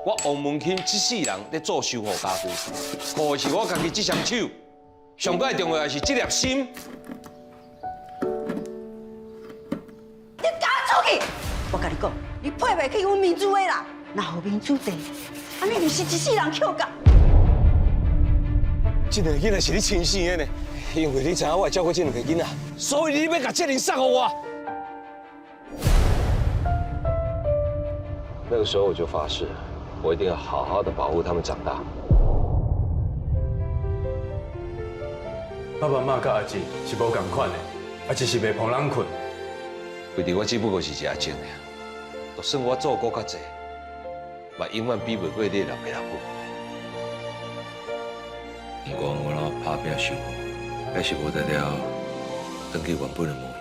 我王文钦這世人咧做修護家具，靠的是我家己這雙手，上蓋重要的是這粒心。你敢出去！我共你講，你配袂起阮民主的啦，若予民主地，按呢毋是一世人抾甲。這兩个囡仔是你親生的呢，因為你知影我會照顧這兩個囡仔，所以你欲共責任捒予我。那個時候我就發誓，我一定要好好的保護他們長大。爸爸媽佮阿姊是無仝款的，阿姊是袂碰人睏。其實我只不過是一阿叔爾，就算我做過較濟，嘛永遠比袂過你的老爸老母。不管我怎拍拚想，還是無代了轉去原本的模樣。